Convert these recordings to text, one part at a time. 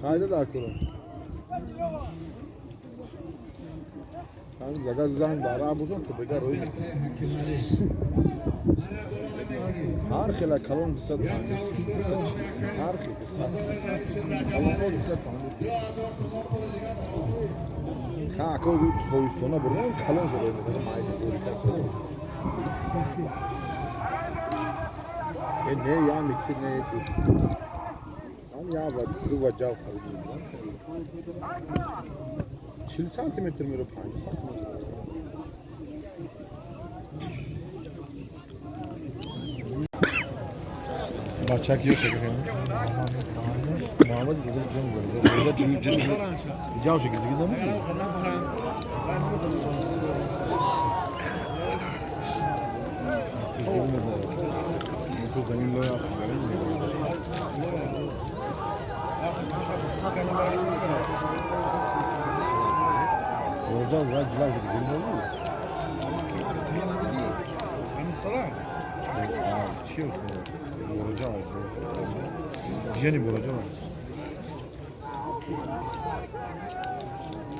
Хайда дар кунам. Агар зан дар бошам, то бегар рӯй. Ҳар хела калон 200 ҳар хел 200 калон 200. Ха, ко тобистона бурдам, калон шуда мекунам, майда бурика. Э, не, я миксер не ду. Ам я ва ду ва ҷав харидем. 40 сантиметр меро 5 сантиметр. Бачак ё шакли.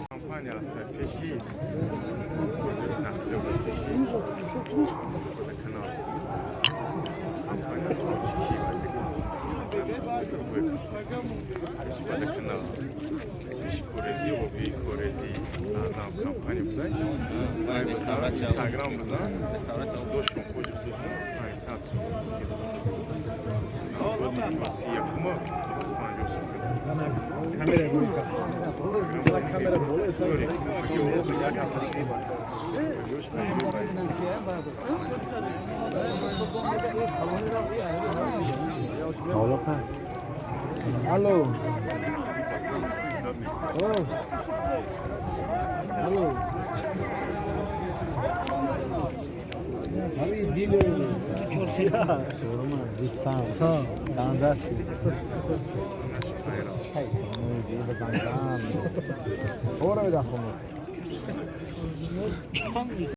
Компания аст пеши канал компания тоҷикӣ канал пеши корези оби корези нам компания буда. Инстаграм бизан, дошон хоҷи худшон 500 сум, 21-ума 50 сум. Камера бола. Алло. Алло. Ҳамин дило. Чанд дасти? Ора.